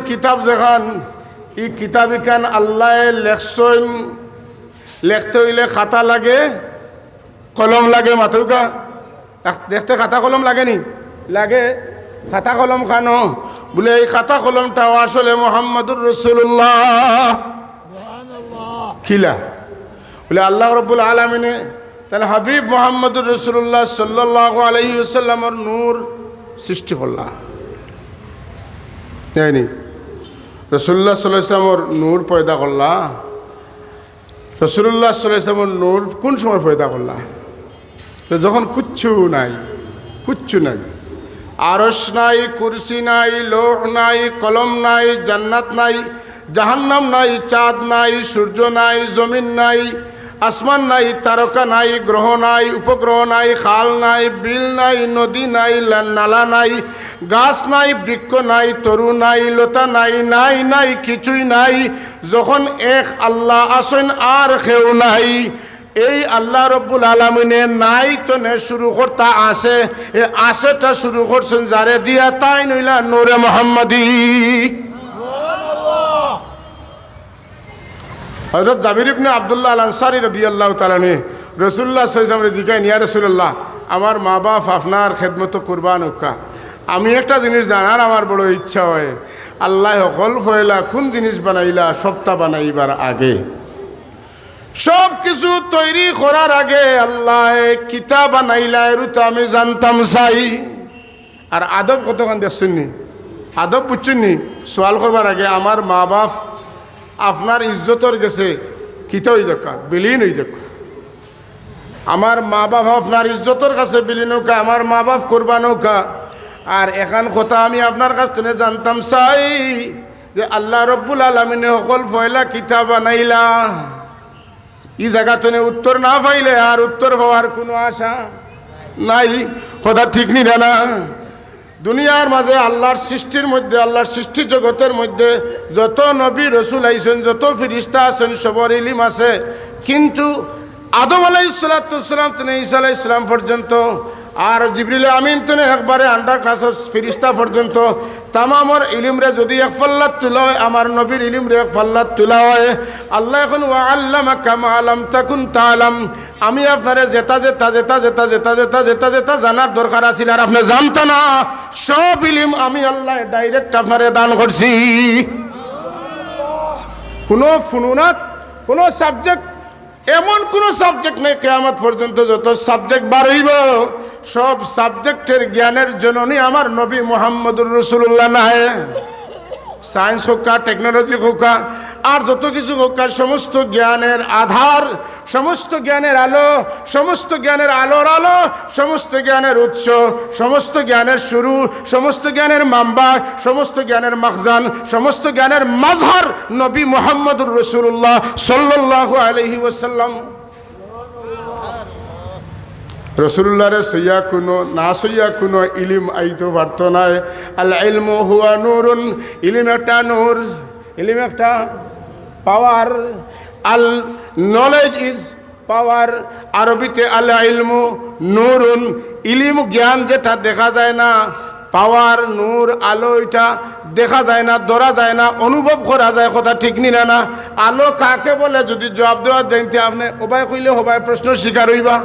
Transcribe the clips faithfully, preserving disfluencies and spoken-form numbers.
কিতাব যেখান, ই কিতাব ইখান আল্লায় লেখছইন। লেখতে অইলে খাতা লাগে, কলম লাগে, মাতউক্কা। লেখতে খাতা কলম লাগে নি? লাগে। খাতা কলম খানো? বুলে, এই খাতা কলমটাও আসলে মোহাম্মদুর রাসূলুল্লাহ। কিলা? বুলে, আল্লাহ রাব্বুল আলামিনে তান হাবিব মোহাম্মদুর রাসূলুল্লাহ সাল্লাল্লাহু আলাইহি ওয়াসাল্লামর নূর সৃষ্টি করলা। তাই নি? রাসূলুল্লাহ সাল্লাল্লাহু আলাইহি ওয়াসাল্লামর নূর পয়দা করলা। রাসূলুল্লাহ সাল্লাল্লাহু আলাইহি ওয়াসাল্লামর নূর কোন সময় পয়দা করলা? তো যখন কুচ্ছু নাই, কুচ্ছু নাই, আরশ নাই, কুরসি নাই, লৌহ নাই, কলম নাই, জান্নাত নাই, জাহান্নাম নাই, চাঁদ নাই, সূর্য নাই, জমিন নাই, আসমান নাই, তারকা নাই, গ্রহ নাই, উপগ্রহ নাই, খাল নাই, বিল নাই, নদী নাই, লা-, নালা নাই, গাছ নাই, বৃক্ষ নাই, তরু নাই, লতা নাই, নাই, নাই, কিছুই নাই। যখন এক আল্লাহ আছইন, আর কেউ নাই, এই আল্লাহ রব্বুল আলামিনে নাই তনে শুরু করতা আছে, এ আছেটা শুরু করছইন যারে দিয়া, তাইন অইলা নূরে মোহাম্মদী। হযরত জাবির ইবনে আব্দুল্লাহ আল আনসারী রাদিয়াল্লাহু তাআলা আনহু রাসূলুল্লাহ সাল্লাল্লাহু আলাইহি ওয়াসাল্লামরে জিকাইন, "ইয়া রাসূলুল্লাহ, আমার মা বাপ আপনার খেদমতো কুরবান অউক্কা। আমি একটা জিনিস জানার আমার বড় ইচ্ছা অয়, আল্লায় হকল পয়লা কুন জিনিস বানাইলা সবটা বানাইবার আগে?" সব কিছু তৈরি করার আগে আল্লায় কিতা বানাইলা, এরু তো আমি জানতাম চাই। আর আদব কতখান দেখছইন নি? আদব বুঝছইন নি? সওয়াল করবার আগে আমার মা বাপ আপনার ইজ্জতর গেছে কিতা অইযাউক্কা, বিলীন অইযাউক্কা। আমার মা বাপ আপনার ইজ্জতর কাছে বিলীন অউক্কা, আমার মা বাপ কুরবান অউক্কা। আর এখান কথা আমি আপনার কাছ তনে জানতাম চাই যে আল্লাহ রব্বুল আলামিনে হকল পয়লা কিতা বানাইলা। ই জাগা তনে উত্তর না পাইলে আর উত্তর পাওয়ার কুনু আশা নাই। কথা ঠিক নি না? না, দুনিয়ার মাঝে আল্লাহর সৃষ্টির মধ্যে, আল্লাহর সৃষ্টি জগতের মধ্যে যত নবী রসুল আইছইন, যত ফিরিস্তা আছইন, সবর ইলিম আছে। কিন্তু আদম আলাইহিস সালাতু ওয়াস সালাম তনে ঈসা আলাইহিস সালাম পর্যন্ত, আর জিবরিল আমিন তনে একবারে আন্ডার ক্লাসর ফিরিস্তা পর্যন্ত, তামামর ইলিমরে যদি এক পাল্লাত তুলা অয়, আমার নবীর ইলিমরে এক পাল্লাত তুলা অয়। আল্লায় কইন, "ওয়া আল্লামাকা মা লাম তাকুন তা'লাম।" আমি আপনারে যেটা যেটা জানার দরকার আছিল আর আপনে জানতা না, সব ইলিম আমি আল্লায় direct আপনারে দান করছি। কুনু ফুনুনাত, কুনু subject, এমন কুনু subject নাই কিয়ামত পর্যন্ত যত subject বার অইবো, সব subject-এর জ্ঞানের জননী আমার নবী মুহাম্মদুর রাসূলুল্লাহ নায়। Science অউক্কা, technology অউক্কা, আর যত কিছু অউক্কা, সমস্ত জ্ঞানের আধার, সমস্ত জ্ঞানের আলো, সমস্ত জ্ঞানের আলোর আলো, সমস্ত জ্ঞানের উৎস, সমস্ত জ্ঞানের শুরু, সমস্ত জ্ঞানের মাম্বা, সমস্ত জ্ঞানের মাখজান, সমস্ত জ্ঞানের মাজহার নবী মুহাম্মদুর রাসূলুল্লাহ সাল্লাল্লাহু আলাইহি ওয়াসাল্লাম। রাসূলুল্লাহরে ছইয়া কুনু, না ছইয়া কুনু ইলিম আইতো পারতো নায়। আল ইলমু হুয়া নূরুন, ইলিম একটা নূর, ইলিম একটা power। আল knowledge is power, আরবিতে আল ইলমু নূরুন, ইলিম জ্ঞান যেটা দেখা যায় না, power, নূর, আলো, ইটা দেখা যায় না, ধরা যায় না, অনুভব করা যায়, কথা ঠিক নি না? না, আলো কাকে বলে যদি জবাব দেওয়া যাইতে আপনে ওবায় কইলে হবায় প্রশ্নর শিকার অইবা।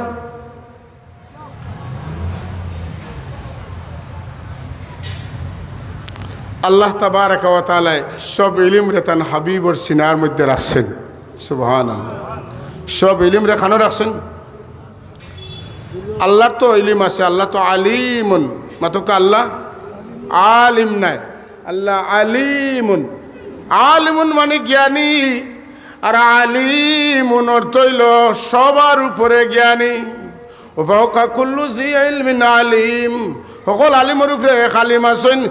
আল্লাহ তাবারাকা ওয়া তাআলায় সব ইলিমরে তান হাবিবর সিনার মধ্যে রাখছইন। সুবহানাল্লাহ। সব ইলিমরে কানো রাখছইন? আল্লাহর তো ইলিম আছে, আল্লাহ তো আলিমুন। মাতউক্কা আল্লাহ আলিম নায়, আল্লাহ আলিমুন। আলিমুন মানে জ্ঞানী, আর আলিমুন অর্থ অইলো সবার উপরে জ্ঞানী। ওয়া ফাওকা কুল্লি যি ইলমিন আলিম, হকল আলিমর উপরে এক আলিম আছইন।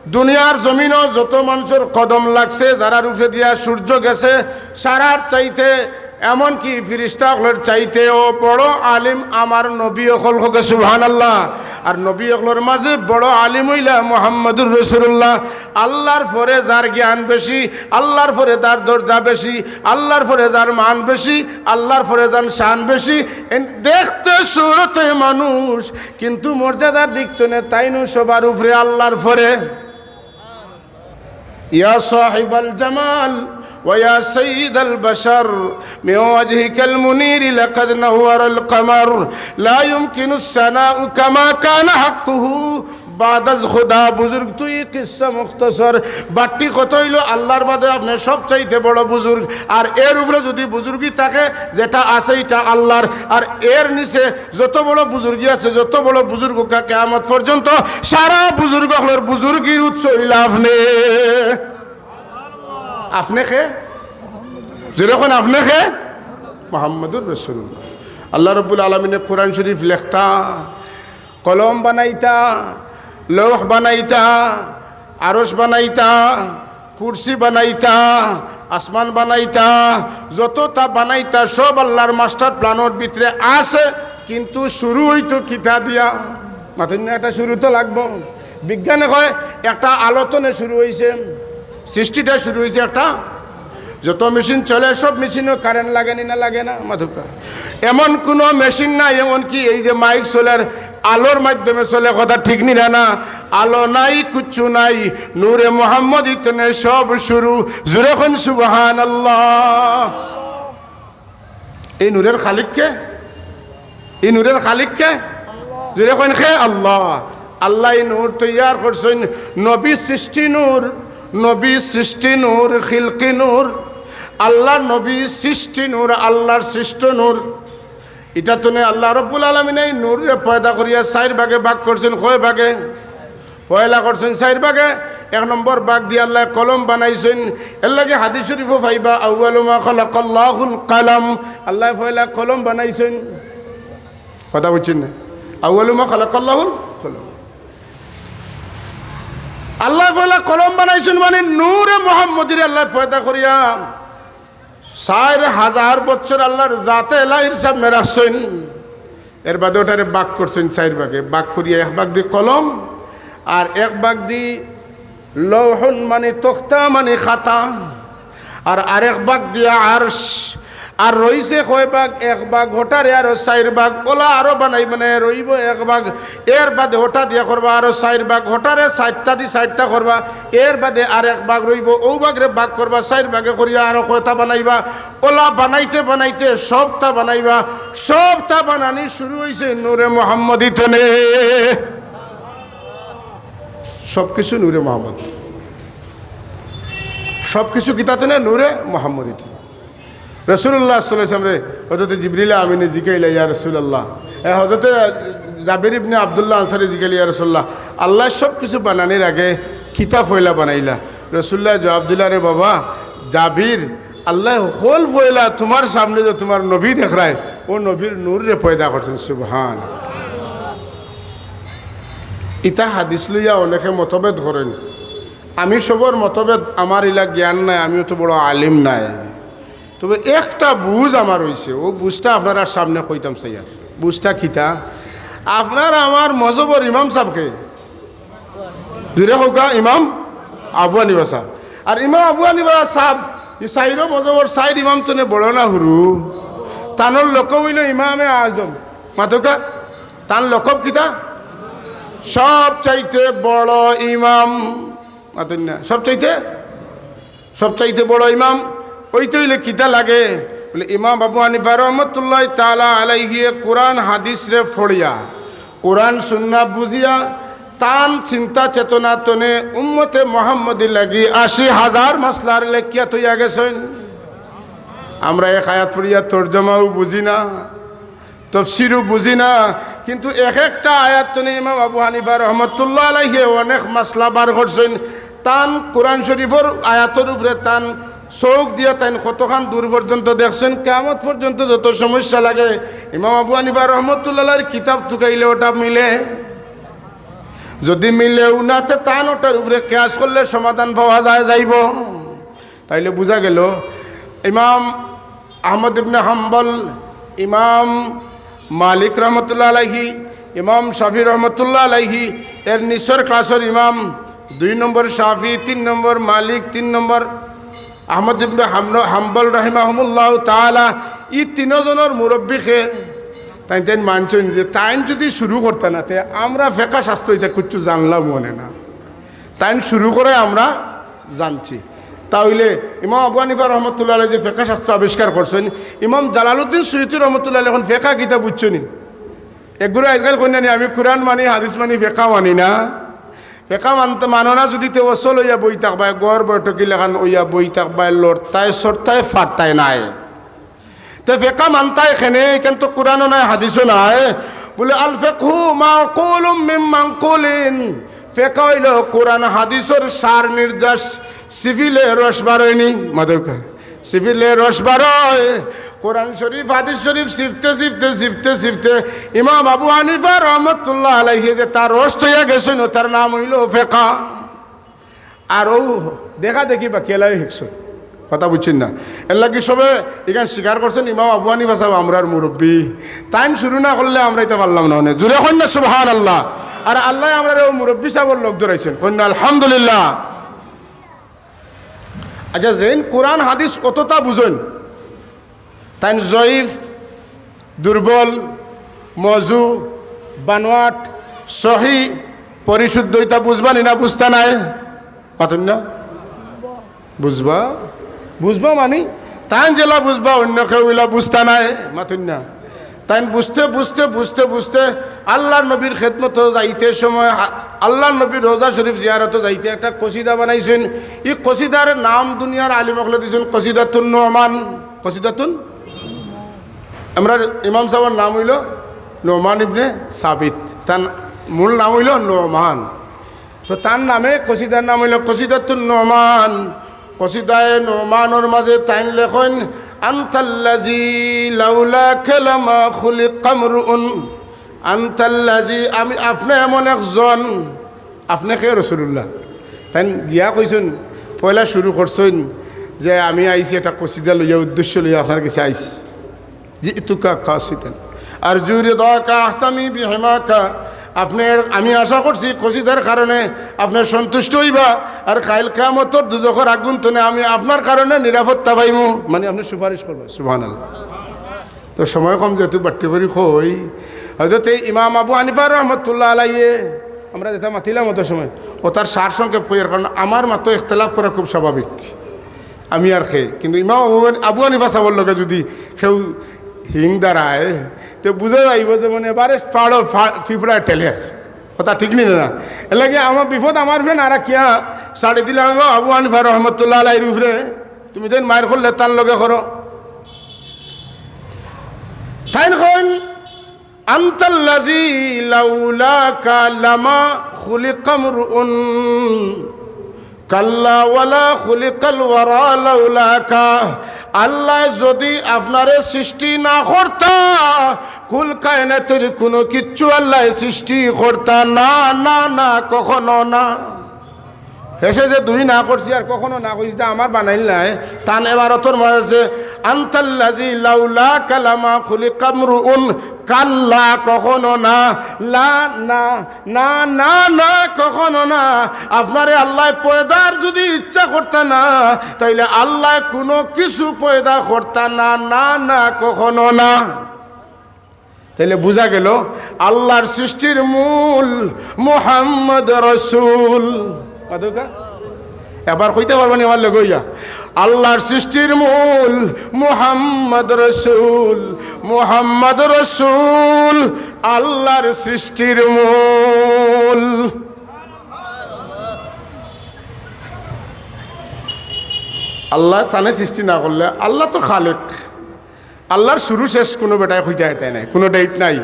দুনিয়ার জমিনো যত মানষর কদম লাগছে, যারার উপরে দিয়া সূর্য গেছে, সারার চাইতে, এমনকি ফিরিস্তা অকলর চাইতেও বড় আলিম আমার নবী অকল। কউক্কা সুবহানাল্লাহ। আর নবী অকলর মাঝে বড় আলিম অইলা মুহাম্মদুর রাসূলুল্লাহ। আল্লাহর পরে যার জ্ঞান বেশি, আল্লাহর পরে যার দরজা বেশি, আল্লাহর পরে যার মান বেশি, আল্লাহর পরে যার শান বেশি। এন দেখতে সুরতে মানুষ, কিন্তু মর্যাদার দিক তনে তাইনও সবার উপরে আল্লাহর পরে। يا صاحب الجمال ويا سيد البشر، من وجهك المنير لقد نور القمر، لا يمكن الثناء كما كان حقه بعد از خدا۔ বুজুর্গ তুই কিসসা মুখতসর। বাট্টি কথা অইলো, আল্লার বাদে আপনে সবচাইতে বড় বুজুর্গ। আর এর উপরে যুদি বুজুর্গি থাকে, যেটা আছে ইটা আল্লার। আর এর নিচে যত বড় বুজুর্গি আছে, যত বড় বুজুর্গ কা-, কিয়ামত পর্যন্ত সারা বুজুর্গ অকলর বুজুর্গির উৎস অইলা আপনে। আপনে কে? জোরে কইন, আপনে কে? মুহাম্মাদুর রাসূলুল্লাহ। আল্লাহ রাব্বুল আলামিনে কোরআন শরীফ লেখতা, কলম বানাইতা, লৌহ বানাইতা, আরশ বানাইতা, কুরসি বানাইতা, আসমান বানাইতা, যততা বানাইতা, সব আল্লার মাস্টার প্ল্যানর ভিতরে আছে। কিন্তু শুরু অইতো কিতা দিয়া? মাতইন না, একটা শুরু তো লাগবো। বিজ্ঞানে কয় একটা আলো তনে শুরু অইছে, সৃষ্টিটা শুরু অইছে একটা। যত মেশিন চলে, সব মেশিনও কারেন্ট লাগে নি না লাগে না? মাতউক্কা। এমন কোনো মেশিন নাই, এমনকি এই যে মাইক চলের, আলোর মাধ্যমে চলে, কথা ঠিক নি না? না, আলো নাই, কিচ্ছু নাই, নূরে মোহাম্মদী তনে সব শুরু। জোরে কইন সুবহানাল্লাহ। এই নূরের খালিক কে? এই নূরের খালিক কে? জোরে কইন, কে? আল্লাহ। আল্লায় এই নূর তৈয়ার করছইন, নবী সৃষ্টি নূর, নবী সৃষ্টি নূর, খিলকি নূর। আল্লার নবী সৃষ্টি নূর, আল্লার সৃষ্ট নূর। ইটা তনে আল্লাহ রব্বুল আলামিনে এই নূররে পয়দা করিয়া চাইর ভাগে ভাগ করছইন। কয় ভাগে? পয়লা করছইন চাইর ভাগে। এক নম্বর ভাগ দিয়া আল্লায় কলম বানাইছইন। এরলাগি হাদিস শরীফো পাইবা, "আউয়ালু মা খালাকাল্লাহুল কালাম।" আল্লায় পয়লা কলম বানাইছইন। কথা বুঝছইন না? "আউয়ালু মা খালাকাল্লাহুল কালাম।" আল্লায় পয়লা কলম বানাইছইন, মানে নূরে মোহাম্মদীরে আল্লায় পয়দা করিয়া চাইর হাজার বছর আল্লার জাতে এলাহির সামনে রাখছইন। এর বাদে ওটারে ভাগ করছইন চাইর ভাগে। ভাগ করিয়া এক ভাগ দি কলম, আর এক ভাগ দি লৌহুন, মানে তক্তা, মানে খাতা, আর আরেক ভাগ দিয়া আরশ। আর রইছে কয় ভাগ? এক ভাগ, ওটারে আরো চাইর ভাগ, ওলা আরো বানাই, মানে রইবো এক ভাগ। এর বাদে ওটা দিয়া করবা আরো চাইর ভাগ, ওটারে চাইরটা দি চাইরটা করবা। এর বাদে আরেক ভাগ রইবো, অউ ভাগরে ভাগ করবা, চাইর ভাগে করিয়া আরো কয়টা বানাইবা। ওলা বানাইতে বানাইতে সবটা বানাইবা। সবটা বানানি শুরু অইছে নূরে মোহাম্মদী তনে। সবকিছু নূরে মোহাম্মদী। সবকিছু কিতা তনে? নূরে মোহাম্মদী তনে। রাসূলুল্লাহ সাল্লাল্লাহু আলাইহি ওয়াসাল্লামরে হযরতে জিবরিল আমিনে জিকাইলা, "ইয়া রাসূলুল্লাহ।" এ, হযরতে জাবির ইবনে আব্দুল্লাহ আনসারী জিকাইলা, "ইয়া রাসূলুল্লাহ, আল্লায় সবকিছু বানানির আগে কিতা পয়লা বানাইলা?" রাসূলুল্লায় জবাব দিলা, "রে বাবা জাবির, আল্লায় হকল পয়লা তুমার সামনে যে তুমার নবী দেখরায়, অউ নবীর নূররে পয়দা করছইন।" সুবহান। ইতা হাদিস লইয়া অনেকে মতভেদ করইন। আমি সবর মতভেদ, আমার ইলা জ্ঞান নাই, আমিও তো বড় আলিম নায়। তবে একটা বুঝ আমার অইছে, অউ বুঝটা আপনারার সামনে কইতাম চাইয়ার। বুঝটা কিতা? আপনার আমার মজহবর ইমাম সাবকে, জুরে কউক্কা, ইমাম আবু হানিফা সাব। আর ইমাম আবু হানিফা সাব ই চাইরো মজহবর চাইর ইমাম তনে বড় না হুরু? তানর লকব অইলো ইমামে আজম। মাতউক্কা, তান লকব কিতা? সবচাইতে বড় ইমাম। মাতইন না, সবচাইতে সবচাইতে বড় ইমাম অইতে অইলে কিতা লাগে? বলে, ইমাম আবু হানিফা রহমতুল্লাহ তাআলা আলাইহি কোরআন হাদিসরে পড়িয়া, কোরআন সুন্নাহ বুঝিয়া, তান চিন্তা চেতনা তনে উম্মতে মোহাম্মদী লাগি আশি হাজার মাসলার লেখিয়া থইয়া গেছইন। আমরা এক আয়াত পড়িয়া তর্জমাও বুঝি না, তফসিরও বুঝি না, কিন্তু এক একটা আয়াত তনে ইমাম আবু হানিফা রহমতুল্লাহ আলাইহি অনেক মাসলা বার করছইন। তান কোরআন শরীফর আয়াতর উপরে তান চউখ দিয়া তাইন কতখান দূর পর্যন্ত দেখছইন, কিয়ামত পর্যন্ত যত সমস্যা লাগে, ইমাম আবু হানিফা রহমতুল্লাহ আলাইহির কিতাব তুকাইলে ওটা মিলে। যদি মিলেও না, তে তান ওটার উপরে কিয়াস করলে সমাধান পাওয়া যায় যাইবো। তাইলে বুঝা গেল, ইমাম আহমদ ইবনে হাম্বল, ইমাম মালিক রহমতুল্লাহ আলাইহি, ইমাম শাফি রহমতুল্লাহ আলাইহি, এর নিচর ক্লাসর ইমাম, দুই নম্বর শাফি, তিন নম্বর মালিক, তিন নম্বর আহমদ ইবনে হামন-, হাম্বল রাহিমাহুমুল্লাহ তাআলা, ই তিনজনর মুরব্বিকে তাইন তাইন মানছইন যে তাইন যদি শুরু করতা না, তে আমরা ফেকা শাস্ত্র ইতা কিচ্ছু জানলাম মনে না। তাইন শুরু করে আমরা জানছি। তা অইলে ইমাম আবু হানিফা রহমতুল্লাহ আলাইহি যে ফেকা শাস্ত্র আবিষ্কার করছইন, ইমাম জালালউদ্দিন সুয়ুতী রহমতুল্লাহ আলাইহি অখন ফেকা কিতা বুঝছইন নি? এগুরে আজকাল কইনা নি, আমি কুরআন মানি, হাদিস মানি, ফেকা মানি না। ফেকা মানতে, মানো না যুদি তে অসল অইয়া বই থাকবায়, ঘর বৈঠকি লাখান অইয়া বই থাকবায়, লড়তায়, সরতায়, ফারতায় নায়। তে ফেকা মানতায় কেনে, ইখান তো কুরআনও নাই, হাদিসও নাই। বলে, "আল ফিকহু মাকুলুম মিন মানকুলিন।" ফেকা অইলো কুরআন হাদিসর সার নির্যাস, সিফিলে রস বারয়নি, মাদুকা। সিফিলে রস বারয়। কুরআন শরীফ, হাদিস শরীফ সিফতে, সিফতে, সিফতে, সিফতে ইমাম আবু হানিফা রহমতুল্লাহ আলাইহি যে তার রস তৈয়া গেছইন, তার নাম অইলো ফেকা। আর অউ দেখা দেখি বাকি এলাও হিকছইন। কথা বুঝছইন না? এরলাগি সবে ইখান স্বীকার করছইন, ইমাম আবু হানিফা সাব আমরার মুরব্বি। তাইন শুরু না করলে আমরা ইতা পারলাম না অনে। জুরে কইন না সুবহানাল্লাহ। আর আল্লায় আমরারে অউ মুরব্বি সাবর লগ ধরাইছইন। কইন না আলহামদুলিল্লাহ। আচ্ছা, যেইন কুরআন হাদিস অততা বুঝইন, তাইন জয়ীফ, দুর্বল, মজু, বানোয়াট, সহি, পরিশুদ্ধ, ইতা বুঝবা নি না বুঝতা নায়? মাতইন না? বুঝবা? বুঝবা মানি? তাইন যেলা বুঝবা, অইন্য কেউ ইলা বুঝতা নায়? মাতইন না? তাইন বুঝতে, বুঝতে, বুঝতে, বুঝতে আল্লার নবীর খেদমতো যাইতে সময় হা-, আল্লার নবীর রওজা শরীফ জিয়ারতো যাইতে একটা কসিদা বানাইছইন। ই কসিদার নাম দুনিয়ার আলিম অকলে দিছইন কসিদাতুন নোমান। কসিদাতুন, আমরার ইমাম সাবর নাম অইলো নোমান ইবনে সাবিত, তান মূল নাম অইলো নোমান। তো তান নামে কসিদার নাম অইলো কসিদাতুন নোমান। কসিদায়ে নোমানর মাজে তাইন লেখইন, "আনতাল্লাযী লাউলাকা লামা খুলিকা মরুউন।" আনতাল্লাযী, আমি, আপনে এমন একজন, আপনে কে রসুলুল্লাহ? তাইন গিয়া কইছইন, পয়লা শুরু করছইন যে, "আমি আইছি একটা কসিদা লইয়া, উদ্দেশ্য লইয়া আপনার গেছে আইছি।" "জিতুকা কাসিদান আরজু রিদাকা আহতামি বিহিমাকা।" আপনে, আমি আশা করছি কসিদার কারণে আপনে সন্তুষ্ট অইবা, আর কাইল কিয়ামতর দুজখর আগুন তনে আমি আপনার কারণে নিরাপত্তা পাইমু, মানি আপনে সুপারিশ করবা। সুবহানাল্লাহ। তো সময় কম যেহেতু বাট্টি করি কই, হযরতে ইমাম আবু হানিফা রহমতুল্লাহ আলাইহি, আমরা যেটা মাতিলাম অত সময়, অতার সার সংক্ষেপ কইয়ার, কারণ আমার মাতো ইখতিলাফ করা খুব স্বাভাবিক, আমি আর কে। কিন্তু ইমাম আবু, আবু হানিফা সাবর লগে যুদি কেউ হিং দাঁড়ায়, তে বুঝা যাইবো যে মানে এবারে ফাড়ো ফা-, ফিফড়ায় ঠেলের। কথা ঠিক নি না? এরলাগি আমার বিপদ আমার উপরে না রাখিয়া ছাড়ি দিলাম ইমাম আবু হানিফা রহমতুল্লাহ আলাইহির উপরে। তুমি যেন মাইর করলে তান লগে করো। তাইন কইন, "আনতাল্লাযী লাউলাকা লামা খুলিকা মরুউন, কাল্লা ওয়ালা খুলিকাল ওয়ারা লাউলাকা।" আল্লায় যুদি আপনারে সৃষ্টি না করতা, কুল কায়নাতের কুনু কিচ্ছু আল্লায় সৃষ্টি করতা না, না, না, কখনো না। হেষে যে দুই না করছি আর কখনো না কইছি, ইটা আমার বানাইল নায়। তান এবারতর মাজে আছে, "আনতাল্লাযী লাউলাকা লামা খুলিকা মরুউন।" কাল্লা, কখনো না। লা, না, না, না, না, কখনো না। আপনারে আল্লায় পয়দার যুদি ইচ্ছা করতা না, তাইলে আল্লায় কুনু কিছু পয়দা করতা না, না, না, কখনো না। তাইলে বুঝা গেল আল্লার সৃষ্টির মূল মুহাম্মদ রসুল। মাতউক্কা? এবার কইতা পারবা নি আমার লগে অইয়া? আল্লার সৃষ্টির মূল মুহাম্মদ রসুল, মুহাম্মদ রসুল আল্লার সৃষ্টির মূল। আল্লায় তানে সৃষ্টি না করলে, আল্লা তো খালেক, আল্লার শুরু শেষ কুনু বেটায় কইতা পারতা নায়, কুনু date নাই।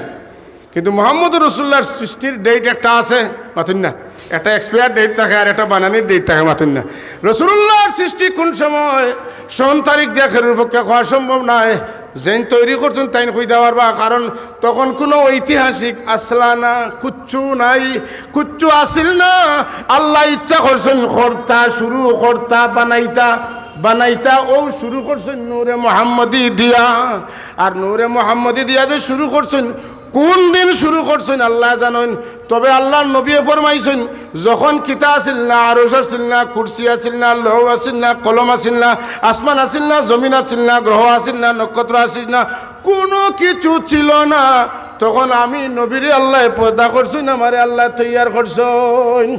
কিন্তু মুহাম্মদুর রাসুলুল্লাহর সৃষ্টির date একটা আছে, মাতইন না? একটা expire date থাকে আর একটা বানানির date থাকে, মাতইন না? রাসুলুল্লাহর সৃষ্টি কুন সময়, সন তারিখ দিয়া কেউর পক্ষে কওয়া সম্ভব নায়। যেইন তৈরি করছইন তাইন কইতা পারবা, কারণ তখন কুনু ঐতিহাসিক আছলা না, কুচ্ছু নাই, কুচ্ছু আছিল না। আল্লায় ইচ্ছা করছইন করতা, শুরু করতা, বানাইতা, বানাইতা, অউ শুরু করছইন নূরে মুহাম্মদী দিয়া। আর নূরে মুহাম্মদী দিয়া যে শুরু করছইন, কুন দিন শুরু করছইন আল্লায় জানইন। তবে আল্লার নবীয়ে ফরমাইছইন, যখন কিতা আছিল না, আরশ আছিল না, কুরসি আছিল না, লৌহ আছিল না, কলম আছিল না, আসমান আছিল না, জমিন আছিল না, গ্রহ আছিল না, নক্ষত্র আছিল না, কুনু কিছু ছিল না, তখন আমি নবীরে আল্লায় পয়দা করছইন, আমারে আল্লায় তৈয়ার করছইন।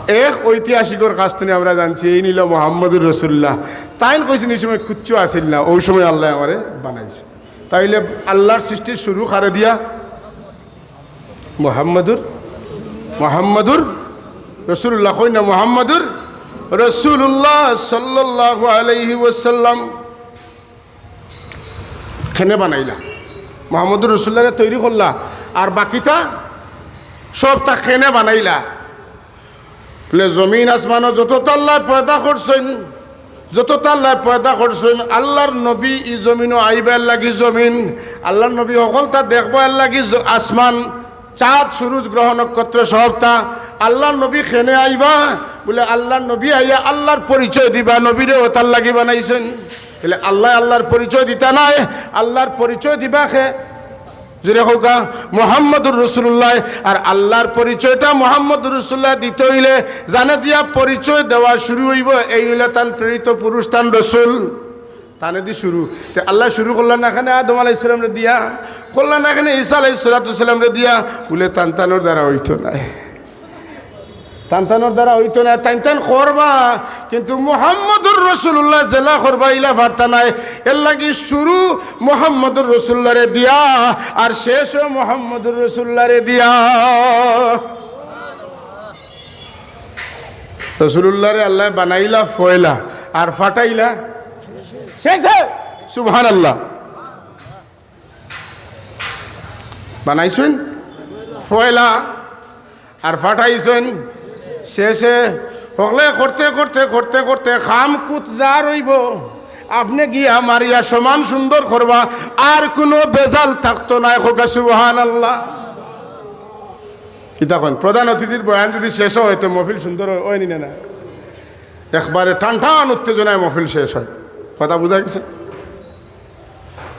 এক ঐতিহাসিকর কাছ থনে আমরা জানছি, এইন অইলা মোহাম্মদুর রসুল্লাহ। তাইন কইছইন, "ই সময় কুচ্ছু আছিল না, অউ সময় আল্লায় আমারে বানাইছে।" তাইলে আল্লার সৃষ্টির শুরু কারে দিয়া? মোহাম্মদুর, মোহাম্মদুর রসুল্লাহ। কইন না, মোহাম্মদুর রসুল্লাহ সাল্লাল্লাহু আলাইহি ওয়াসাল্লাম। কেনে বানাইলা? মোহাম্মদুর রসুল্লাহরে তৈরি করলা, আর বাকিতা সবতা কেনে বানাইলা? বলে, জমিন আসমানো যততা আল্লায় পয়দা করছইন, যততা আল্লায় পয়দা করছইন, আল্লার নবী ই জমিনো আইবা এরলাগি জমিন, আল্লার নবী হকলতা দেখবা এরলাগি জ-, আসমান, চাঁদ, সুরুজ, গ্রহ, নক্ষত্র সবতা। আল্লার নবী কেনে আইবা? বলে, আল্লার নবী আইয়া আল্লার পরিচয় দিবা, নবীরে অতার লাগি বানাইছইন। তাইলে আল্লায় আল্লার পরিচয় দিতা নায়, আল্লার পরিচয় দিবা কে? জোরে কউক্কা, মোহাম্মদুর রসুল্লাহ। আর আল্লার পরিচয়টা মোহাম্মদুর রসুল্লাহ দিতে অইলে যানে দিয়া পরিচয় দেওয়া শুরু অইবো, এইন অইলা তান প্রেরিত পুরুষ, তান রসুল, তানে দি শুরু। তে আল্লায় শুরু করলা না কেনে আদম আলাইহিস সালামরে দিয়া, করলা না কেনে ঈসা আলাইহিস সালাতু ওয়াস সালামরে দিয়া? বলে, তান তানর দ্বারা অইতো নায়। তান তানর দ্বারা অইতো না, তাইন তান করবা, কিন্তু মুহাম্মদুর রাসূলুল্লাহ যেলা করবা ইলা পারতা নায়। এরলাগি শুরু মুহাম্মদুর রাসূলুল্লাহরে দিয়া, আর শেষও মুহাম্মদুর রাসূলুল্লাহরে দিয়া। রাসূলুল্লাহরে আল্লায় বানাইলা ফয়লা, আর ফাটাইলা শেষে। সুবহানাল্লাহ। বানাইছইন ফয়লা, আর ফাটাইছইন শেষে। হকলে করতে করতে করতে করতে কাম কুত যার অইবো, আপনে গিয়া মারিয়া সমান সুন্দর করবা, আর কুনু বেজাল থাকতো নায়। কউক্কা সুবহানাল্লাহ। কিতা কইন, প্রধান অতিথির বয়ান যুদি শেষ অয়, তে মহফিল সুন্দর অয়, অয় নি না? একবারে টান টান উত্তেজনায় মহফিল শেষ অয়। কথা বুঝা গেছে?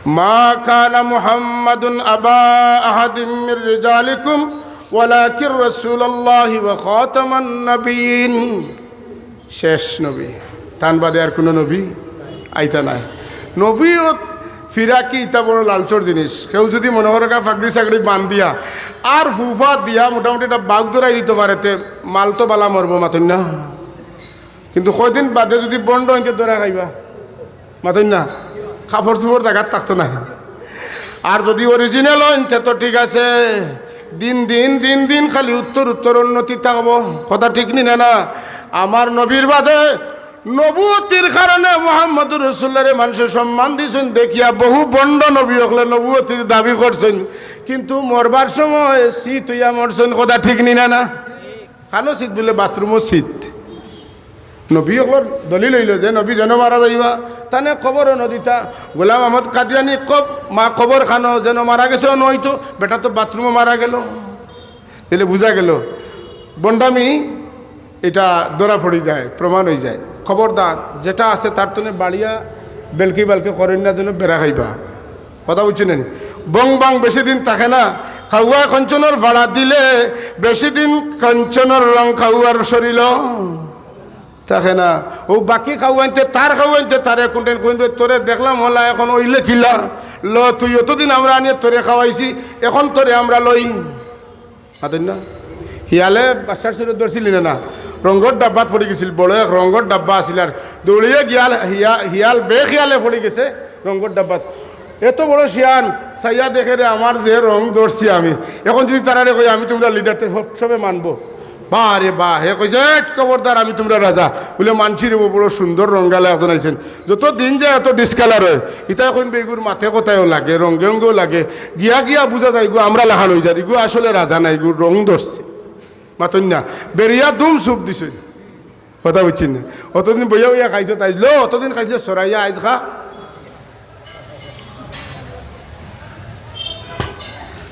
মা কানা মুহাম্মাদুন আবা আহাদিম মির রিজালিকুম ওয়ালাকিন রাসূলুল্লাহি ওয়া খাতামান নাবিয়্যিন। শেষ নবী, তান বাদে আর কুনু নবী আইতা নায়। নবীয়ত ফিরাকি ইতা বড় লালচর জিনিস। কেউ যুদি মনো করো গা পাগড়ি সাগড়ি বান্ধিয়া আর ফুফা দিয়া মোটামুটি একটা বাউক ধরাই দিতো পারে, তে মাল তো বালা মরবো, মাতইন না? কিন্তু কয়দিন বাদে যুদি ভন্ড অইন তে ধরা খাইবা, মাতইন না? কাপড় চুপড় জাগাত থাকতো নায়। আর যুদি original অইন তে তো ঠিক আছে, দিন দিন দিন দিন খালি উত্তর উত্তর উন্নতি থাকবো। কথা ঠিক নি না? না, আমার নবীর বাদে নবুয়তির কারণে মুহাম্মদুর রাসূলুল্লাহরে মানষে সম্মান দিছইন দেখিয়া বহু ভন্ড নবী অকলে নবুয়তির দাবি করছইন, কিন্তু মরবার সময় শীত অইয়া মরছইন। কথা ঠিক নি না? না, কানো শীত বুলে বাথরুমও শীত। নবী অকলর দলিল অইলো যে নবী যেন মারা যাইবা, তানে কবরও নদিতা। গোলাম আহমদ কাদিয়ানি কব-, মা কবর খানো যেন মারা গেছে, অনো অইতো, বেটা তো বাথরুমো মারা গেলো। তাইলে বুঝা গেলো ভন্ডামি ইটা ধরা পড়ি যায়, প্রমাণ অই যায়। খবরদার, যেটা আছে তার তনে বাড়িয়া বেলকি বালকি করইন না, যেন বেড়া খাইবা। কথা বুঝছইন নি? বং বাং বেশি দিন থাকে না। কাউয়ায় কঞ্চনর ভাড়া দিলে বেশি দিন কঞ্চনর রং কাউয়ার শরীলো থাকে না। অউ বাকি কাউয়াইন্তে, তার কাউয়াইন্তে তারে কুনদিন কইন, "তোরে দেখলাম হলা, এখন অইলে কিলা? ল, তুই অতদিন আমরা আনিয়া তোরে খাওয়াইছি, এখন তোরে আমরা লই।" মাতইন না? হিয়ালে বাদশার চুরো ধরছিল না, না? রঙ্গর ডাব্বাত পড়ি গেছিল, বড় এক রঙ্গর ডাব্বা আছিল, আর দৌড়িয়া গিয়া হিয়া-, হিয়াল বেখিয়ালে পড়ি গেছে রঙ্গর ডাব্বাত। এত বড় শিয়ান, চাইয়া দেখে রে, আমার যে রং ধরছি আমি, এখন যুদি তারারে কই, "আমি তুমরার লিডার," তে সব-, সবে মানবো। বাহ রে বাহ, হে কইছে, "এট খবরদার, আমি তুমরার রাজা।" বুলে, "মানছি রে, বড় সুন্দর রঙ্গালা একজন আইছেন।" যত দিন যায়, অত ডিসকালার অয়। ইতায় কইন, "বে, ইগুর মাতে কথায়ও লাগে, রঙ্গে অঙ্গেও লাগে।" গিয়া গিয়া বুঝা যায়, ইগু আমরা লাখান অই যার, ইগু আসলে রাজা না, ইগুর রং ধরছে। মাতইন না, বেরিয়া দুম চুপ দিছে। কথা বুঝছইন নি? অতদিন বইয়া বইয়া খাইছো, তাইজ ল, অতদিন খাইছো সরাইয়া, আইজ খা।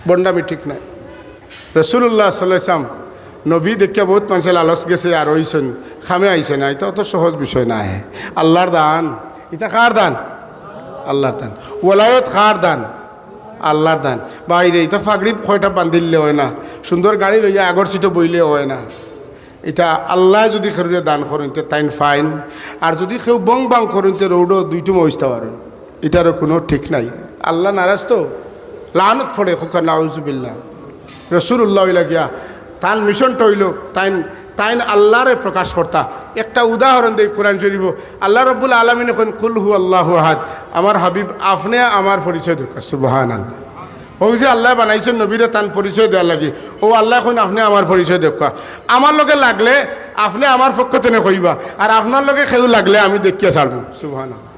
ভন্ডামি ঠিক নায়। রাসূলুল্লাহ সাল্লাল্লাহু আলাইহি ওয়াসাল্লাম নবী দেখিয়া বহুত মানষে লালচ গেছে, আর অইছইন, কামে আইছে না। ইটা অত সহজ বিষয় নায়। আল্লার দান। ইটা কার দান? আল্লার দান। ওলায়ত কার দান? আল্লার দান। বাইরে ইটা পাগড়ি কয়টা বান্ধিলে অয় না, সুন্দর গাড়ি লইয়া আগর সিটো বইলে অয় না। ইটা আল্লায় যুদি কেউরে দান করইন তে তাইন ফাইন, আর যুদি কেউ বং বাং করইন তে রোডো দুইটুম অইতা পারইন। ইটারও কুনু ঠিক নাই। আল্লা নারাজ তো, লানত পড়ে, কউক্কা নাউজুবিল্লাহ। রাসূলুল্লাহ অইলা গিয়া, তান মিশনটা অইলো, তাইন তাইন আল্লারে প্রকাশ করতা। একটা উদাহরণ দেই কোরআন শরীফো, আল্লাহ রব্বুল আলামিনে কইন, "কুল হু আল্লাহু আহাদ।" আমার হাবিব, আপনে আমার পরিচয় দেউক্কা। সুবহানাল্লাহ। অউ যে আল্লায় বানাইছইন নবীরে তান পরিচয় দেওয়ার লাগি, অউ আল্লায় কইন, "আপনে আমার পরিচয় দেউক্কা।" আমার লগে লাগলে আপনে আমার পক্ষ থনে কইবা, আর আপনার লগে কেউ লাগলে আমি দেখিয়া ছাড়মু। সুবহানাল্লাহ।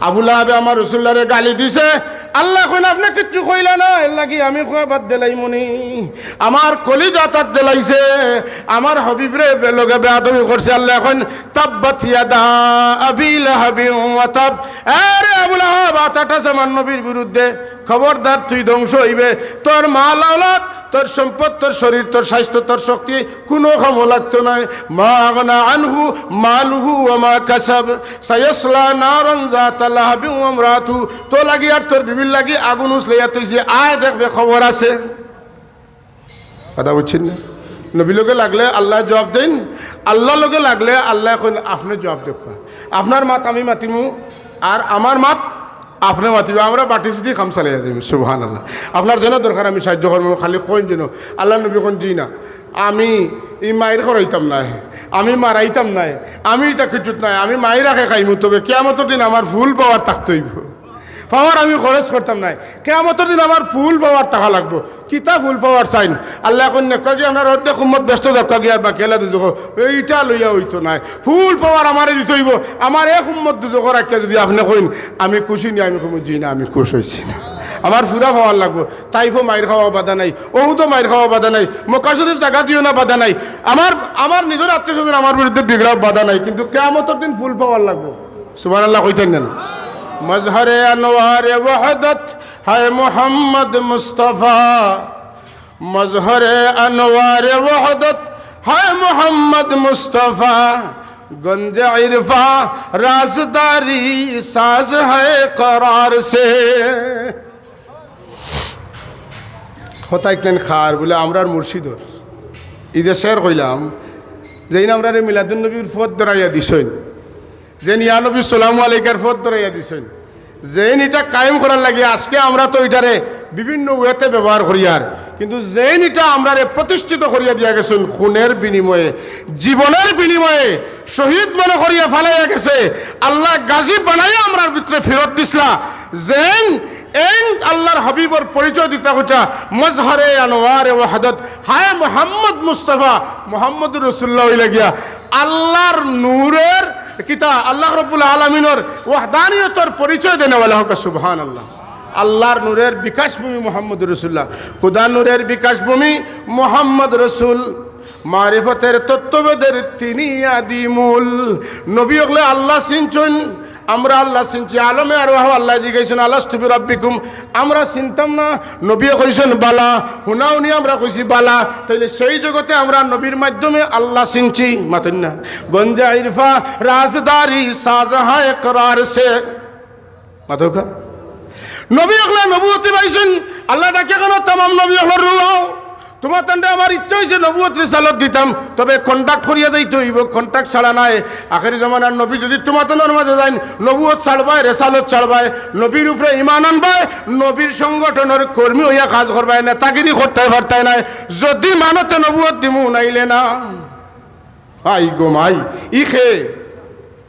আবু লাহাবে আমার রসুল্লারে গালি দিছে, আল্লায় কইন, "আপনে কিচ্ছু কইলা না, এরলাগি আমি কওয়া বাদ দিলাইমুনি।" আমার কলিজা তাত দিলাইছে, আমার হাবিবরে বে-, লগে বেয়াদবি করছে, আল্লায় কইন, "তাব্বাত ইয়াদা আবি লাহাবিন ওয়া তাব।" এরে আবু লাহাব, আত আটাছ আমার নবীর বিরুদ্ধে, খবরদার তুই ধ্বংস অইবে। তোর মাল আওলাদ, তোর সম্পদ, তোর শরীর, তোর স্বাস্থ্য, তোর শক্তি কুনু কামো লাগতো নায়। মা আগনা আনহু মালুহু ওয়া মা কাসাব, সায়াসলা নারান যাতা লাহাবিন ওয়া ইমরাতু। তোর লাগি আর তোর বিবির লাগি আগুন উছলাইয়া থইছি, আয় দেখবে খবর আছে। কথা বুঝছইন না? নবীর লগে লাগলে আল্লায় জবাব দেইন, আল্লার লগে লাগলে আল্লায় কইন, "আপনে জবাব দেউক্কা।" আপনার মাত আমি মাতিমু, আর আমার মাত আপনে মাতিবা, আমরা বাটি-চিটি কাম চালাইয়া যাইমু। সুবহানাল্লাহ। আপনার যেন দরকার আমি সাহায্য করমু, খালি কইন যেন। আল্লার নবী কইন, "জি না, আমি ই মাইর করাইতাম নায়, আমি মারাইতাম নায়, আমি ইতা কিচ্ছুত নায়, আমি মাইর আগে খাইমু, তবে কিয়ামতর দিন আমার full power থাকতে অইবো, power আমি খরচ করতাম নায়, কিয়ামতর দিন আমার full power থাকা লাগবো।" কিতা full power চাইন? আল্লায় কইন, "নেউক্কা গিয়া আপনার অর্ধেক উম্মত বেহেস্তো যাউক্কা গিয়া, আর বাকি আলা দুজখো।" ইটা লইয়া অইতো নায়, full power আমারে দিতে অইবো। আমার এক উম্মত দুজখো রাখিয়া যুদি আপনে কইন, "আমি খুশি নি?" আমি কইমু, "জি না, আমি খুশ অইছি না, আমার পুরা power লাগবো।" তাইফো মাইর খাওয়া বাধা নাই, অহুদো মাইর খাওয়া বাধা নাই, মক্কা শরীফ জাগা দিও না বাধা নাই, আমার, আমার নিজর আত্মীয় স্বজন আমার বিরুদ্ধে বিগড়াও বাধা নাই, কিন্তু কিয়ামতর দিন full power লাগবো। সুবহানাল্লাহ কইতাম না? মজহরে আনোয়ারে ওয়াহদত হায় মোহাম্মদ মুস্তফা, মজহরে আনোয়ারে ওয়াহদত হায় মোহাম্মদ মুস্তফা, গঞ্জ ইরফা রাজদারি সাজ হায় করার সে। হতাই কেন খার বুলে আমরার মুর্শিদর। ই যে শের কইলাম, যেইন আমরারে মিলাদুন নবীর পথ ধরাইয়া দিছইন, যেইন ইয়া নবী সালামু আলাইকার পথ ধরাইয়া দিছইন, যেইন ইটা কায়েম করার লাগি আজকে আমরা তো ইটারে বিভিন্ন ওয়েতে ব্যবহার করিয়ার, কিন্তু যেইন ইটা আমরারে প্রতিষ্ঠিত করিয়া দিয়া গেছইন খুনের বিনিময়ে, জীবনের বিনিময়ে, শহীদ মনে করিয়া ফালাইয়া গেছে, আল্লায় গাজী বানাইয়া আমরার ভিতরে ফিরত দিছলা। যেইন এইন আল্লার হাবিবর পরিচয় দিতা কইতা, মজহরে আনোয়ারে ওয়াহদত হায় মোহাম্মদ মুস্তফা, মোহাম্মদুর রাসূলুল্লাহ অইলা গিয়া আল্লার নূরের কিতা, আল্লাহ রব্বুল আলামিনর ওয়াহদানিয়তর পরিচয় দেনেওয়ালা হক, সুবহানাল্লাহ। আল্লার নূরের বিকাশভূমি মোহাম্মদুর রাসূলুল্লাহ, খুদা নূরের বিকাশভূমি মোহাম্মদ রসুল। মারিফতের তত্ত্বভেদের তিনি আদি মূল। নবী অকলে আল্লাহ চিনছইন, আমরা আল্লাহ চিনছি। আলমে আরওয়াহ আল্লায় জিগাইছইন, "আলাস্তু বিরাব্বিকুম?" আমরা চিনতাম না। নবীয়ে কইছইন, "বালা।" হুনাহুনি আমরা কইছি, "বালা।" তাইলে সেই জগতে আমরা নবীর মাধ্যমে আল্লাহ চিনছি। মাতইন না? গঞ্জা ইরফা রাজদারি সাজহা ইকরার সে। মাতউক্কা। নবী অকলে নবুয়তি পাইছইন, আল্লায় ডাকে কেন তামাম নবী অকলর রুহ আও। তুমাতানরে আমার ইচ্ছা অইছে নবুয়ত রিসালত দিতাম, তবে contact করিয়া যাইতে অইবো, contact ছাড়া নায়। আখেরি জমানার নবী যুদি তুমাতানর মাজে যাইন, নবুয়ত ছাড়বায়, রিসালত ছাড়বায়, নবীর উপরে ঈমান আনবায়, নবীর সংগঠনর কর্মী অইয়া কাজ করবায়, নেতাগিরি করতায় পারতায় নায়। যুদি মানো তে নবুয়ত দিমু, নাইলে না। আই গো মাই, ই খে?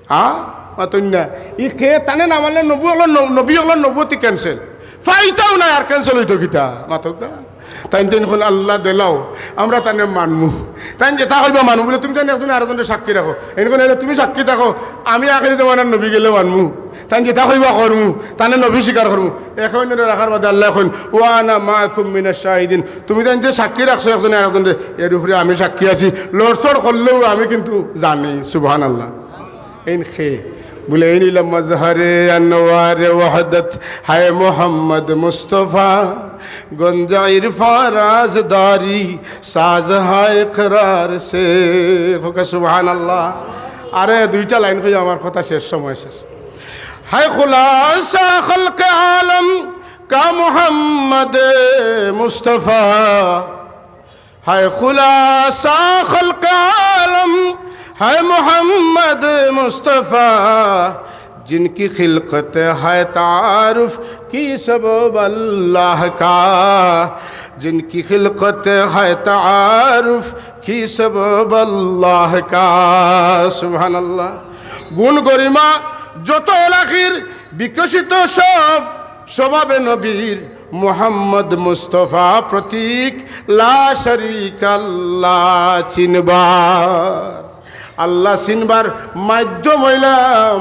হ্যাঁ? মাতইন না। ই খে তানে না মানলে নবু অকলর ন-, নবী অকলর নবুয়তি cancel। ফায়দাও নাই আর cancel অইতো কিতা? মাতউক্কা। তাইন তাইন কইন আল্লাহ দিলাও, আমরা তানে মানমু। তাইন যেতা কইবা মানমু বুলে, তুমি তাইন একজনে আরকজনরে সাক্ষী রাখো। এইন কইন, "এরে তুমি সাক্ষী থাকো, আমি আখেরি জমানার নবী গেলে মানমু।" তাইন যেতা কইবা করমু, তানে নবী স্বীকার করমু। একে অইন্যরে রাখার বাদে আল্লায় কইন, "ওয়া আনা মাআকুম মিনাশ শাহিদিন।" তুমি তাইন যে সাক্ষী রাখছো একজনে আরকজনরে, এর উপরে আমি সাক্ষী আছি। লড়চড় করলেও আমি কিন্তু জানি। সুবহানাল্লাহ। এইন খে? বুলে, "এইন ইলা মজহরে আনোয়ারে ওয়াহদত হায় মোহাম্মদ মুস্তফা, গঞ্জা ইরফা রাজদারি সাজ হায় ইকরার সে।" কউক্কা সুবহানাল্লাহ। আরে দুইটা লাইন কই আমার কথা শেষ, সময় শেষ। হায় খুলাসা খলকে আলম কা মোহাম্মদ মুস্তফা, হায় খুলাসা খলকে আলম হায় মোহাম্মদ মুস্তফা, জিনকি খিলকত হায় তারুফ কি সবব আল্লাহ কা। جن کی خلقت ہے تعارف کی سبب اللہ کا۔ সুবহানাল্লাহ। গুণ গরিমা যত এলাকির বিকশিত সব স্বভাবে নবীর মোহাম্মদ মুস্তফা প্রতীক লা শরীক আল্লাহ চিনবার। আল্লাহ চিনবার মাধ্যম অইলা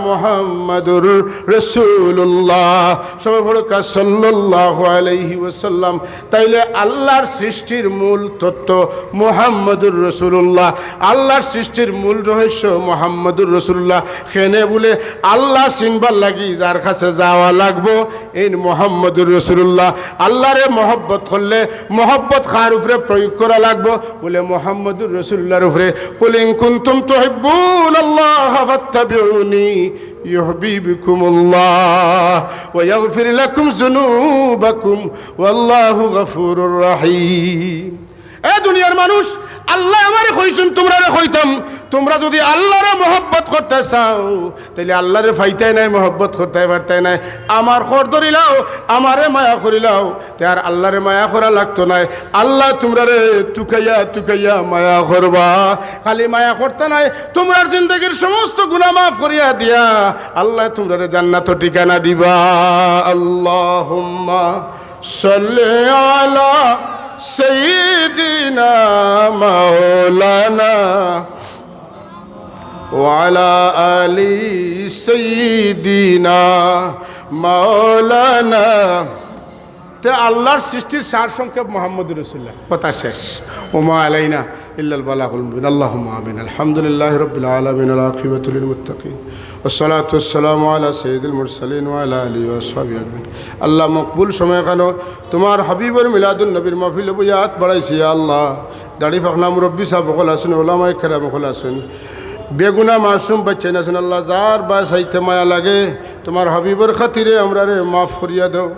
মোহাম্মদুর রাসূলুল্লাহ। সবে পড়ুক্কা সাল্লাল্লাহু আলাইহি ওয়াসাল্লাম। তাইলে আল্লাহর সৃষ্টির মূল তত্ত্ব মোহাম্মদুর রাসূলুল্লাহ, আল্লাহর সৃষ্টির মূল রহস্য মোহাম্মদুর রাসূলুল্লাহ। কেনে বুলে আল্লাহ চিনবার লাগি যার কাছে যাওয়া লাগবো, এইন মোহাম্মদুর রাসূলুল্লাহ। আল্লাহরে মহব্বত করলে মহব্বত কার উপরে প্রয়োগ করা লাগবো? বুলে মোহাম্মদুর রাসূলুল্লাহর উপরে। قل إن كنتم تحبون الله فاتبعوني يحببكم الله ويغفر لكم ذنوبكم والله غفور رحيم। এ দুনিয়ার মানুষ, আল্লায় আমারে কইছইন, তুমরারে কইতাম, তুমরা যুদি আল্লাহরে মহব্বত করতায় চাও, তাইলে আল্লাহরে পাইতায় নায়, মহব্বত করতায় পারতায় নায়। আমার খর ধরিলাও, আমারে মায়া করিলাও, তে আর আল্লাহরে মায়া করা লাগতো নায়। আল্লায় তুমরারে তুকাইয়া তুকাইয়া মায়া করবা। খালি মায়া করতা নায়, তুমরার জিন্দেগির সমস্ত গুনা মাফ করিয়া দিয়া আল্লায় তুমরারে জান্নাতো ঠিকানা দিবা। আল্লাহুম্মা সাল্লি আলা সাইয়্যিদিনা মাওলানা ওয়া আলা আলি সাইয়্যিদিনা মাওলানা। তে আল্লাহর সৃষ্টির সার সংক্ষেপ মোহাম্মদুর রাসূলুল্লাহ। কথা শেষ। ওমা আলাইনা ইল্লাল বালাগুল মুবিন। আল্লাহুম্মা আমিন। আলহামদুলিল্লাহি রাব্বিল আলামিন, ওয়াল আকিবাতু লিল মুত্তাকিন, ওয়াসসালাতু ওয়াসসালামু আলা সাইয়্যিদিল মুরসালিন ওয়া আলা আলিহি ওয়া আসহাবিহি আজমাইন। আল্লাহ মকবুল সময় খানো তুমার হাবিবর মিলাদুন নবীর মাহফিলো বইয়া আত বাড়াইছি, ইয়া আল্লাহ। দাড়ি পাকনা মুরব্বি সাব অকল আছইন, ওলামায়ে কেরাম অকল আছইন, বেগুনা মাসুম বাইচ্চাইন আছইন, আল্লাহ যার বায় চাইতে মায়া লাগে, তুমার হাবিবর খাতিরে আমরারে মাফ করিয়া দেও।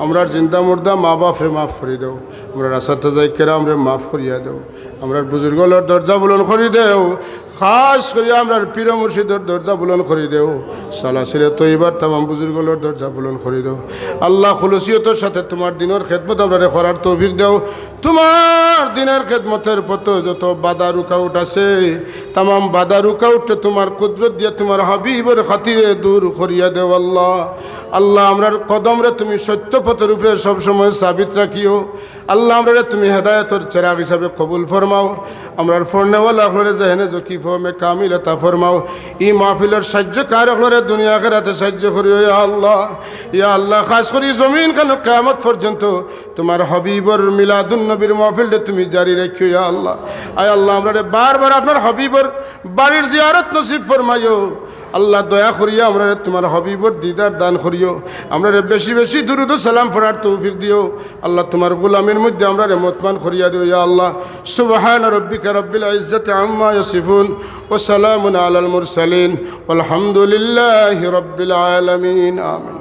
আমরার জিন্দা মুর্দা মা বাপরে মাফ করি দেও। আমরার আসাতিজায়ে কেরামরে মাফ করিয়া দেও। আমরার বুজুর্গ অকলর দরজা বুলন্দ করি দেও। খাস করি আমরার পীর মুর্শিদর দরজা বুলন্দ করি দেও। সালাসিলে তৈবার তামাম বুজুর্গ অকলর দরজা বুলন্দ করি দেও। আল্লাহ, খুলুসিয়তর সাথে তুমার দিনর খেদমত আমরারে করার তৌফিক দেও। তুমার দিনর খেদমতর পথো যত বাধা রুকাউট আছে, তামাম বাধা রুকাউটরে তুমার কুদরত দিয়া তুমার হাবিবর খাতিরে দূর করিয়া দেও আল্লাহ। আল্লাহ, আমরার কদমরে তুমি সত্য পথর উপরে সবসময় সাবিত রাখিও। আল্লাহ, আমরারে তুমি হেদায়েতর চেরাগ হিসাবে কবুল ফরমাও। আমরার পড়নেওয়ালা অকলরে জেহেনে জকি ফহমে কামিল আতা ফরমাও। ই মাহফিলর সাহায্যকার অকলরে দুনিয়া আখেরাতে সাহায্য করিও, ইয়া আল্লাহ। ইয়া আল্লাহ, খাস করি জমিন খানো কিয়ামত পর্যন্ত তুমার হাবিবর মিলাদুন নবীর মাহফিলরে তুমি জারি রাখিও, ইয়া আল্লাহ। আয় আল্লাহ, আমরারে বারবার আপনার হাবিবর বাড়ির জিয়ারত নসিব ফরমাইও। আল্লাহ, দয়া করিয়া আমরারে তুমার হাবিবর দিদার দান করিও। আমরারে বেশি বেশি দুরুদ ও সালাম পড়ার তৌফিক দিও। আল্লাহ, তুমার গোলামির মধ্যে আমরারে মতমান করিয়া দিও, ইয়া আল্লাহ। সুবহান রাব্বিকা রাব্বিল ইজ্জাতি আম্মা ইয়াসিফুন, ওয়া সালামুন আলাল মুরসালিন, ওয়ালহামদুলিল্লাহি রাব্বিল আলামিন। আমিন।